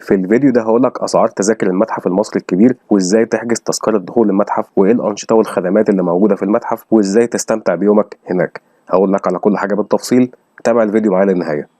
في الفيديو ده هقولك اسعار تذاكر المتحف المصري الكبير، وازاي تحجز تذكرة دخول المتحف، وايه الانشطة والخدمات اللي موجودة في المتحف، وازاي تستمتع بيومك هناك. هقولك على كل حاجة بالتفصيل، تابع الفيديو معايا للنهاية.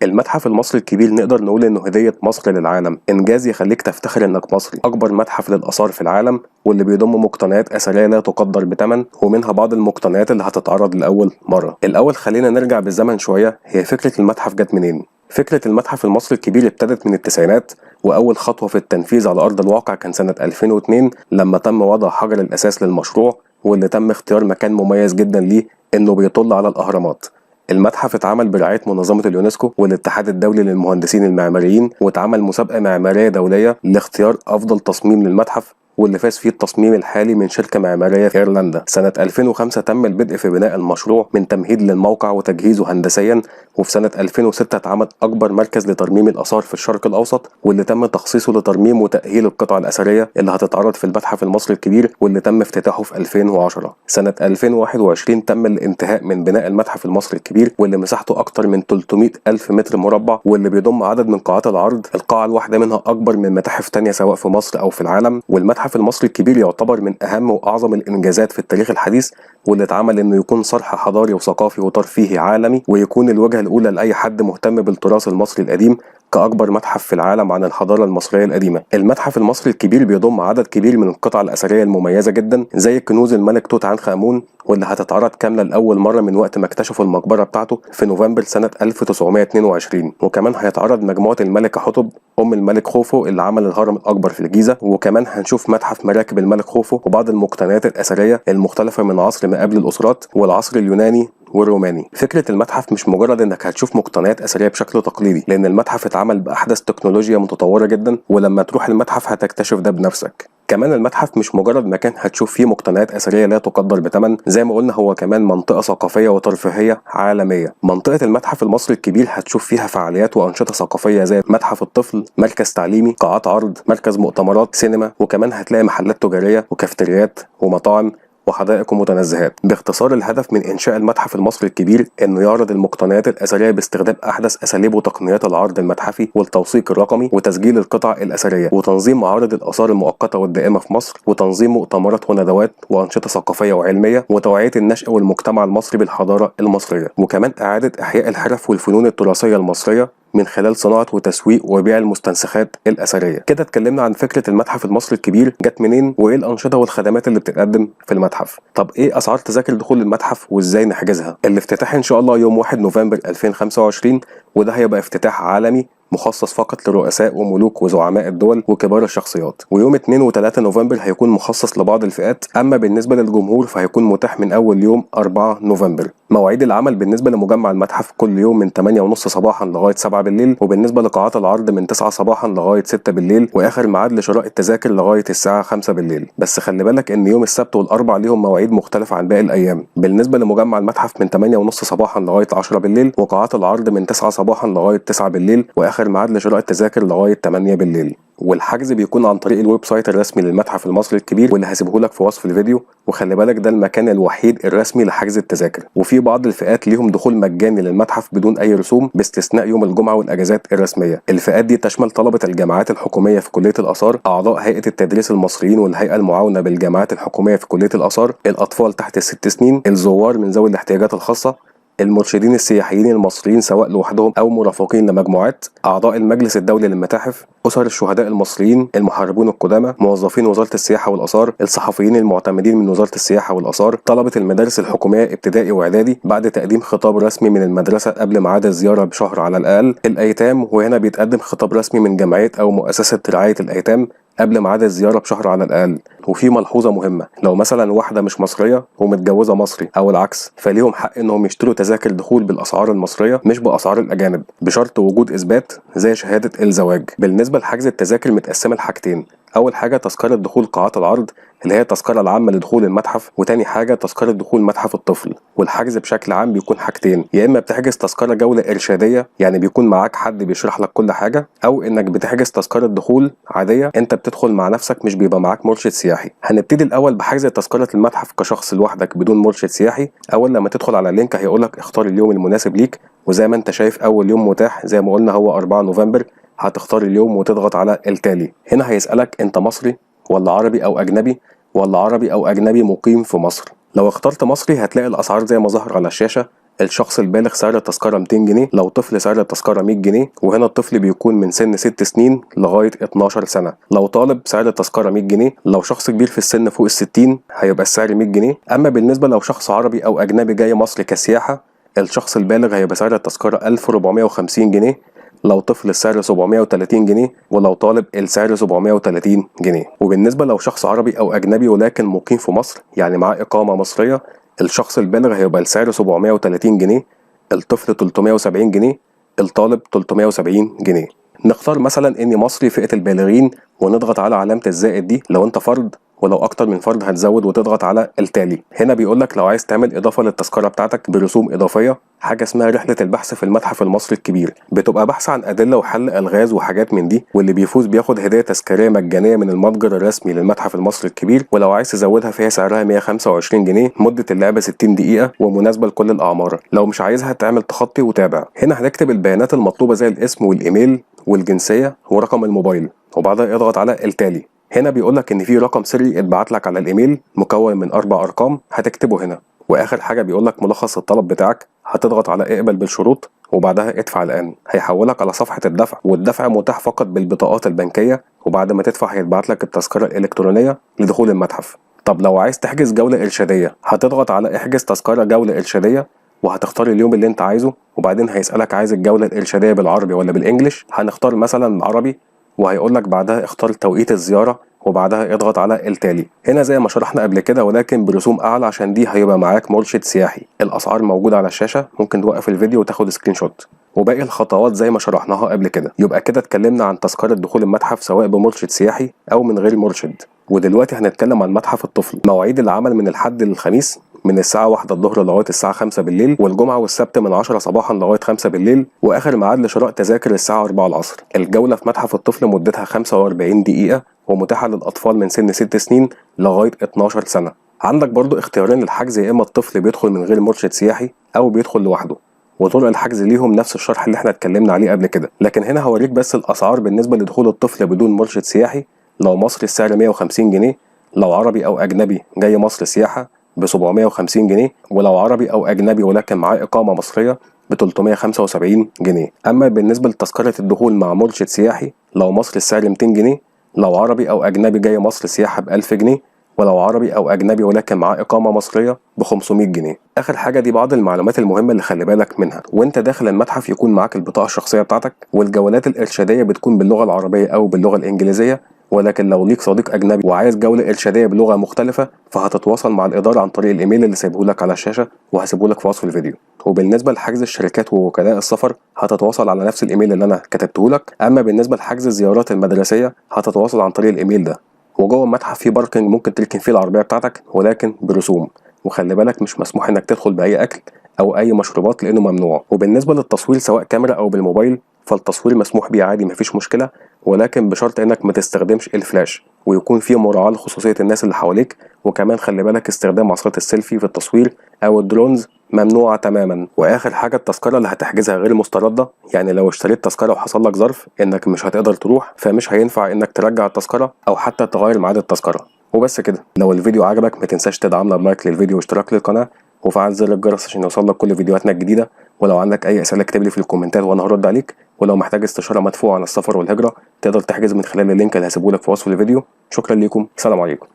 المتحف المصري الكبير نقدر نقول انه هدية مصر للعالم، انجاز يخليك تفتخر انك مصري. اكبر متحف للاثار في العالم، واللي بيضم مقتنيات اثرية لا تقدر بثمن، ومنها بعض المقتنيات اللي هتتعرض لاول مرة. الاول خلينا نرجع بالزمن شوية، هي فكرة المتحف جت منين؟ فكرة المتحف المصري الكبير ابتدت من التسعينات، واول خطوة في التنفيذ على ارض الواقع كان سنة 2002 لما تم وضع حجر الاساس للمشروع، واللي تم اختيار مكان مميز جدا ليه انه بيطل على الاهرامات. المتحف اتعمل برعاية منظمة اليونسكو والاتحاد الدولي للمهندسين المعماريين، واتعمل مسابقة معمارية دولية لاختيار أفضل تصميم للمتحف، واللي فاز فيه التصميم الحالي من شركة معمارية في إيرلندا. سنة 2005 تم البدء في بناء المشروع من تمهيد للموقع وتجهيزه هندسيا، وفي سنة 2006 اتعمل أكبر مركز لترميم الآثار في الشرق الأوسط، واللي تم تخصيصه لترميم وتأهيل القطع الأثرية اللي هتتعرض في المتحف المصري الكبير، واللي تم افتتاحه في 2010. سنة 2021 تم الانتهاء من بناء المتحف المصري الكبير، واللي مساحته أكتر من 300 ألف متر مربع، واللي بيضم عدد من قاعات العرض، القاعة الواحدة منها أكبر من متاحف تانية سواء في مصر أو في العالم. والمتحف المصري الكبير يعتبر من أهم وأعظم الإنجازات في التاريخ الحديث، واللي اتعمل إنه يكون صرح حضاري وثقافي وترفيهي عالمي، ويكون الوجهة الأولى لأي حد مهتم بالتراث المصري القديم كأكبر متحف في العالم عن الحضارة المصرية القديمة. المتحف المصري الكبير بيضم عدد كبير من القطع الأثرية المميزة جدا، زي كنوز الملك توت عنخ آمون، واللي هتتعرض كاملة لأول مرة من وقت ما اكتشفوا المقبرة بتاعته في نوفمبر سنة 1922. وكمان هيتعرض مجموعة الملكة حتب أم الملك خوفو اللي عمل الهرم الأكبر في الجيزة، وكمان هنشوف متحف مراكب الملك خوفو وبعض المقتنيات الأثرية المختلفة من عصر ما قبل الأسرات والعصر اليوناني والروماني. فكرة المتحف مش مجرد انك هتشوف مقتنيات اثرية بشكل تقليدي، لان المتحف اتعمل باحدث تكنولوجيا متطورة جدا، ولما تروح المتحف هتكتشف ده بنفسك. كمان المتحف مش مجرد مكان هتشوف فيه مقتنيات اثرية لا تقدر بثمن، زي ما قلنا هو كمان منطقة ثقافية وترفيهيه عالمية. منطقة المتحف المصري الكبير هتشوف فيها فعاليات وانشطه ثقافية زي متحف الطفل، مركز تعليمي، قاعات عرض، مركز مؤتمرات، سينما، وكمان هتلاقي محلات تجارية وكافتريات ومطاعم وحدائق ومتنزهات. باختصار، الهدف من إنشاء المتحف المصري الكبير إنه يعرض المقتنيات الأثرية باستخدام أحدث أساليب وتقنيات العرض المتحفي والتوثيق الرقمي وتسجيل القطع الأثرية، وتنظيم معارض الآثار المؤقتة والدائمة في مصر، وتنظيم مؤتمرات وندوات وأنشطة ثقافية وعلمية، وتوعية النشء والمجتمع المصري بالحضارة المصرية، وكمان إعادة إحياء الحرف والفنون التراثية المصرية من خلال صناعة وتسويق وبيع المستنسخات الأثرية. كده اتكلمنا عن فكرة المتحف المصري الكبير جت منين، وإيه الأنشطة والخدمات اللي بتتقدم في المتحف. طب إيه أسعار تذاكر دخول المتحف وإزاي نحجزها؟ الافتتاح إن شاء الله يوم 1 نوفمبر 2025، وده هيبقى افتتاح عالمي مخصص فقط لرؤساء وملوك وزعماء الدول وكبار الشخصيات. ويوم 2 و3 نوفمبر هيكون مخصص لبعض الفئات، أما بالنسبة للجمهور فهيكون متاح من أول يوم 4 نوفمبر. مواعيد العمل بالنسبة لمجمع المتحف كل يوم من 8:30 صباحا لغاية 7 بالليل، وبالنسبة لقاعات العرض من 9 صباحا لغاية 6 بالليل، وآخر ميعاد لشراء التذاكر لغاية الساعة 5 بالليل. بس خلي بالك إن يوم السبت والأربع ليهم مواعيد مختلفة عن باقي الأيام. بالنسبة لمجمع المتحف من 8:30 صباحا لغاية 10 بالليل، وقاعات العرض من 9 صباحا لغاية 9 بالليل، وآخر ميعاد لشراء التذاكر لغاية 8 بالليل. والحجز بيكون عن طريق ال website الرسمي للمتحف المصري الكبير، واللي هسيبه لك في وصف الفيديو. وخلي بالك ده المكان الوحيد الرسمي لحجز التذاكر، وفي بعض الفئات ليهم دخول مجاني للمتحف بدون اي رسوم باستثناء يوم الجمعة والاجازات الرسمية. الفئات دي تشمل طلبه الجامعات الحكومية في كليه الاثار، اعضاء هيئة التدريس المصريين والهيئة المعاونه بالجامعات الحكومية في كليه الاثار، الاطفال تحت ال6 سنين، الزوار من ذوي الاحتياجات الخاصة، المرشدين السياحيين المصريين سواء لوحدهم أو مرافقين لمجموعات، أعضاء المجلس الدولي للمتاحف، أسر الشهداء المصريين، المحاربون القدامى، موظفين وزارة السياحة والآثار، الصحفيين المعتمدين من وزارة السياحة والآثار، طلبة المدارس الحكومية ابتدائي وإعدادي بعد تقديم خطاب رسمي من المدرسة قبل ميعاد الزيارة بشهر على الأقل، الأيتام، وهنا بيتقدم خطاب رسمي من جمعية أو مؤسسة رعاية الأيتام قبل ميعاد الزيارة بشهر على الأقل. وفي ملحوظة مهمة، لو مثلا واحدة مش مصرية ومتجوزة مصري أو العكس، فليهم حق إنهم يشتروا تذاكر دخول بالأسعار المصرية مش بأسعار الأجانب، بشرط وجود إثبات زي شهادة الزواج. بالنسبة لحجز التذاكر متقسمة لحاجتين، أول حاجة تذكرة دخول قاعات العرض اللي هي التذكرة العامة لدخول المتحف، وتاني حاجة تذكرة دخول متحف الطفل. والحجز بشكل عام بيكون حاجتين، يا إما بتحجز تذكرة جولة إرشادية يعني بيكون معاك حد بيشرح لك كل حاجة، أو إنك بتحجز تذكرة دخول عادية أنت بتدخل مع نفسك مش بيبقى معاك مرشد سياحي. هنبتدي الأول بحجز تذكرة المتحف كشخص لوحدك بدون مرشد سياحي. أول لما تدخل على ال link هيقولك اختار اليوم المناسب ليك وزي ما انت شايف اول يوم متاح زي ما قلنا هو 4 نوفمبر. هتختار اليوم وتضغط على التالي. هنا هيسألك انت مصري ولا عربي او اجنبي، ولا عربي او اجنبي مقيم في مصر. لو اخترت مصري هتلاقي الاسعار زي ما ظهر على الشاشة. الشخص البالغ سعر التذكرة 200 جنيه، لو طفل سعر التذكرة 100 جنيه، وهنا الطفل بيكون من سن 6 سنين لغاية 12 سنة. لو طالب سعر التذكرة 100 جنيه، لو شخص كبير في السن فوق ال60 هيبقى السعر 100 جنيه. أما بالنسبة لو شخص عربي أو أجنبي جاي مصر كسياحة، الشخص البالغ هيبقى سعر التذكرة 1450 جنيه، لو طفل السعر 730 جنيه، ولو طالب السعر 730 جنيه. وبالنسبة لو شخص عربي أو أجنبي ولكن مقيم في مصر، يعني معاه إقامة مصرية، الشخص البالغ هيبقى السعر 730 جنيه، الطفل 370 جنيه، الطالب 370 جنيه. نختار مثلا اني مصري فئة البالغين ونضغط على علامة الزائد دي لو انت فرد، ولو اكتر من فرد هتزود وتضغط على التالي. هنا بيقولك لو عايز تعمل اضافة للتذكرة بتاعتك برسوم اضافية، حاجة اسمها رحلة البحث في المتحف المصري الكبير، بتبقى بحث عن ادلة وحل الغاز وحاجات من دي، واللي بيفوز بياخد هدية تذكارية مجانية من المتجر الرسمي للمتحف المصري الكبير. ولو عايز تزودها فهي سعرها 125 جنيه، مدة اللعبة 60 دقيقة ومناسبة لكل الاعمار. لو مش عايزها تعمل تخطي وتابع. هنا هنكتب البيانات المطلوبة زي الاسم والايميل والجنسية ورقم الموبايل، وبعدها اضغط على التالي. هنا بيقولك ان في رقم سري اتبعت لك على الايميل مكون من 4 ارقام هتكتبه هنا. واخر حاجة بيقولك ملخص الطلب بتاعك، هتضغط على اقبل بالشروط وبعدها ادفع الان. هيحولك على صفحة الدفع، والدفع متاح فقط بالبطاقات البنكية، وبعد ما تدفع هيتبعت لك التذكرة الالكترونية لدخول المتحف. طب لو عايز تحجز جولة ارشاديه، هتضغط على احجز تذكره جولة ارشاديه وهتختار اليوم اللي انت عايزه، وبعدين هيسالك عايز الجولة الارشاديه بالعربي ولا بال English. هنختار مثلا عربي، وهيقولك بعدها اختار توقيت الزيارة، وبعدها اضغط على التالي. هنا زي ما شرحنا قبل كده ولكن برسوم اعلى، عشان دي هيبقى معاك مرشد سياحي. الاسعار موجودة على الشاشة، ممكن توقف الفيديو وتاخد screenshot. وباقي الخطوات زي ما شرحناها قبل كده. يبقى كده اتكلمنا عن تذكره دخول المتحف سواء بمرشد سياحي او من غير مرشد. ودلوقتي هنتكلم عن متحف الطفل. مواعيد العمل من الحد للخميس من الساعة 1 الظهر لغاية الساعة 5 بالليل، والجمعة والسبت من 10 صباحا لغاية 5 بالليل، وآخر ميعاد لشراء تذاكر الساعة 4 العصر. الجولة في متحف الطفل مدتها 45 دقيقة ومتاحة للأطفال من سن 6 سنين لغاية 12 سنة. عندك برضو اختيارين للحجز، يا إما الطفل بيدخل من غير مرشد سياحي أو بيدخل لوحده، وطرق الحجز ليهم نفس الشرح اللي احنا اتكلمنا عليه قبل كده. لكن هنا هوريك بس الأسعار بالنسبة لدخول الطفل بدون مرشد سياحي. لو مصري السعر 150 جنيه، لو عربي أو أجنبي جاي مصر سياحة ب 750 جنيه، ولو عربي أو أجنبي ولكن معاه إقامة مصرية ب 375 جنيه. أما بالنسبة لتذكرة الدخول مع مرشد سياحي، لو مصري السعر 200 جنيه، لو عربي أو أجنبي جاي مصر سياحة ب 1000 جنيه، ولو عربي أو أجنبي ولكن معاه إقامة مصرية ب 500 جنيه. آخر حاجة دي بعض المعلومات المهمة اللي خلي بالك منها وانت داخل المتحف. يكون معاك البطاقة الشخصية بتاعتك، والجولات الإرشادية بتكون باللغة العربية أو باللغة الإنجليزية، ولكن لو ليك صديق أجنبي وعايز جولة إرشادية بلغة مختلفة فهتتواصل مع الإدارة عن طريق الإيميل اللي سايبهولك على الشاشة وهسيبهولك في وصف الفيديو. وبالنسبة لحجز الشركات ووكلاء السفر هتتواصل على نفس الإيميل اللي أنا كتبتهولك. أما بالنسبة لحجز الزيارات المدرسية هتتواصل عن طريق الإيميل ده. وجوه المتحف في parking ممكن تركن فيه العربية بتاعتك ولكن برسوم، وخلي بالك مش مسموح إنك تدخل بأي أكل أو أي مشروبات لأنه ممنوع. وبالنسبة للتصوير سواء كاميرا أو بالموبايل فالتصوير مسموح بيه عادي مفيش مشكلة، ولكن بشرط انك ما تستخدمش الفلاش ويكون فيه مراعاة لخصوصية الناس اللي حواليك. وكمان خلي بالك استخدام عصات السيلفي في التصوير او ال drones ممنوعة تماما. واخر حاجة التذكرة اللي هتحجزها غير مستردة، يعني لو اشتريت تذكرة وحصل لك ظرف انك مش هتقدر تروح فمش هينفع انك ترجع التذكرة او حتى تغير ميعاد التذكرة. وبس كده. لو الفيديو عجبك ما تنساش تدعمنا ب like للفيديو واشتراك للقناة وفعل زر الجرس عشان يوصلك كل فيديوهاتنا الجديدة. ولو عندك اي اسئلة اكتب لي في الكومنتات وانا هرد عليك. ولو محتاج استشارة مدفوعة عن السفر والهجرة تقدر تحجز من خلال ال link اللي هسيبه لك في وصف الفيديو. شكرا لكم، سلام عليكم.